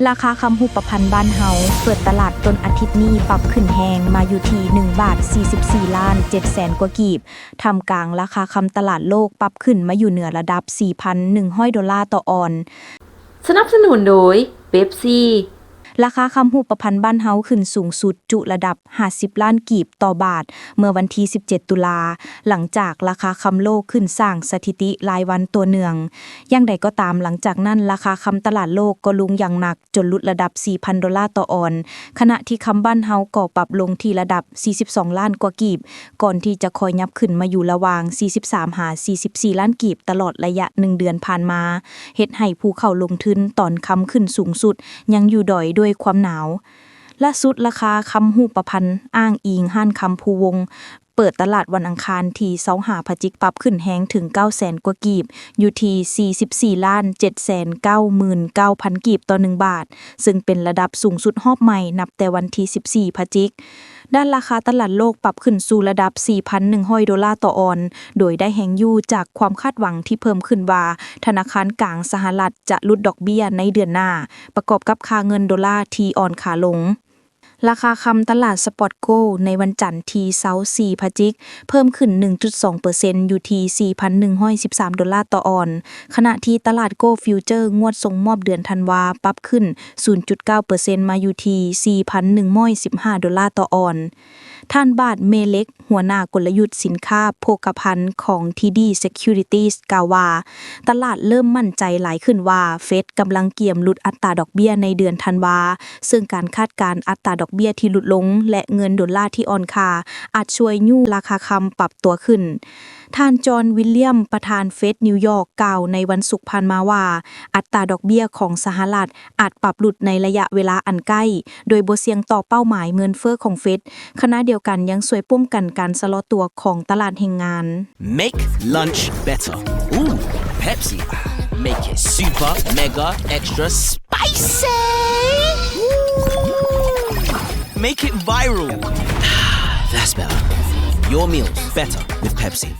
ລາຄາຄຳຮູບປະພັນບ້ານເຮົາເປີດຕະຫຼາດຕົ້ນອາທິດນີ້ປັບຂຶ້ນແຮງມາຢູ່ທີ່ໜຶ່ງບາດສີ່ສິບສີ່ລ້ານເຈັດແສນກວ່າກີບ, ທ່າມກາງລາຄາຄຳຕະຫຼາດໂລກປັບຂຶ້ນມາຢູ່ເໜືອລະດັບສີ່ພັນໜຶ່ງຮ້ອຍໂດລາຕໍ່ອອນ. ສະໜັບສະໜູນໂດຍ ເປັບຊີ. ລາຄາຄຳຮູບປະພັນບ້ານເຮົາຂຶ້ນສູງສຸດຈຸລະດັບຫ້າສິບລ້ານກີບຕໍ່ບາດ ເມື່ອວັນທີສິບເຈັດຕຸລາ, ຫຼັງຈາກລາຄາຄຳໂລກຂຶ້ນສ້າງສະຖິຕິລາຍວັນຕໍ່ເນື່ອງ. ຢ່າງໃດກໍຕາມ, ຫຼັງຈາກນັ້ນລາຄາຄຳຕະຫຼາດໂລກກໍລົງຢ່າງໜັກ ຈົນຫຼຸດລະດັບສີ່ພັນໂດລາຕໍ່ອອນ, ຂະນະທີ່ຄຳບ້ານເຮົາກໍປັບລົງທີ່ລະດັບສີ່ສິບສອງລ້ານກວ່າກີບ, ກ່ອນທີ່ຈະຄ່ອຍຫຍັບຂຶ້ນມາຢູ່ລະຫວ່າງສີ່ສິບສາມຫາສີ່ສິບສີ່ລ້ານກີບຕະຫຼອດໄລຍະໜຶ່ງເດືອນຜ່ານມາ, ເຮັດໃຫ້ຜູ້ເຂົ້າລົງທຶນຕອນຄຳຂຶ້ນສູງສຸດຍັງຢູ່ດອຍດ້ວຍຄວາມໜາວ. ລ່າສຸດລາຄາຄຳຮູບປະພັນອ້າງອີງຮ້ານຄຳພູວົງ ເປີດຕະຫຼາດວັນອັງຄານທີຊາວຫ້າພະຈິກປັບຂຶ້ນແຮງເຖິງເກົ້າແສນກວ່າກີບ, ຢູ່ທີ່ສີ່ສິບສີ່ລ້ານເຈັດແສນເກົ້າໝື່ນເກົ້າພັນກີບຕໍ່ໜຶ່ງບາດ, ເຊິ່ງເປັນລະດັບສູງສຸດຮອບໃໝ່ນັບແຕ່ວັນທີສິບສີ່ພະຈິກ. ດ້ານລາຄາຕະຫຼາດໂລກປັບຂຶ້ນສູ່ລະດັບສີ່ພັນໜຶ່ງຮ້ອຍໂດລາຕໍ່ອອນ, ໂດຍໄດ້ແຮງຍູ້ຈາກຄວາມຄາດຫວັງທີ່ເພີ່ມຂຶ້ນວ່າ ທະນາຄານກາງສະຫະລັດຈະຫຼຸດດອກເບ້ຍໃນເດືອນໜ້າ, ປະກອບກັບຄ່າເງິນໂດລາທີ່ອ່ອນຄ່າລົງ. ລາຄາຄຳຕະຫຼາດ Spot Gold ໃນວັນຈັນທີຊາວສີ່ພະຈິກ ເພີ່ມຂຶ້ນໜຶ່ງຈຸດສອງເປີເຊັນ ຢູ່ທີ່ສີ່ພັນໜຶ່ງຮ້ອຍສິບສາມໂດລາຕໍ່ອອນ, ຂະນະທີ່ຕະຫຼາດ Gold Future ງວດສົ່ງມອບເດືອນທັນວາ ປັບຂຶ້ນສູນຈຸດເກົ້າເປີເຊັນ ມາຢູ່ທີ່ສີ່ພັນໜຶ່ງຮ້ອຍສິບຫ້າໂດລາຕໍ່ອອນ. ທ່ານ ບາດ ເມເລັກ ຫົວໜ້າກົນລະຍຸດສິນຄ້າໂພຄະພັນຂອງ ທີ ດີ Securities ກ່າວວ່າ, ຕະຫຼາດເລີ່ມໝັ້ນໃຈຫຼາຍຂຶ້ນວ່າ Fed ກຳລັງກຽມຫຼຸດອັດຕາດອກເບ້ຍໃນເດືອນທັນວາ, ເຊິ່ງການຄາດການອັດຕາດອກເບ້ຍທີ່ຫຼຸດລົງ ແລະ ເງິນໂດລາທີ່ອ່ອນຄ່າ ອາດຊ່ວຍຍູ້ລາຄາຄຳປັບຕົວຂຶ້ນ. ທ່ານ ຈອນ ວິລລຽມ ປະທານ Fed New York ກ່າວໃນວັນສຸກຜ່ານມາວ່າ, ອັດຕາດອກເບ້ຍຂອງສະຫະລັດ ອາດປັບຫຼຸດໃນໄລຍະເວລາອັນໃກ້, ໂດຍບໍ່ສ່ຽງຕໍ່ເປົ້າໝາຍເງິນເຟີ້ຂອງ Fed, ຂະນະດຽວກັນຍັງຊ່ວຍປ້ອງກັນການຊະລໍຕົວຂອງຕະຫຼາດແຮງງານ. Make lunch better. Ooh, Pepsi. Make it super, mega, extra spicy. Ooh. Make it viral. That's better. Your meals better with Pepsi.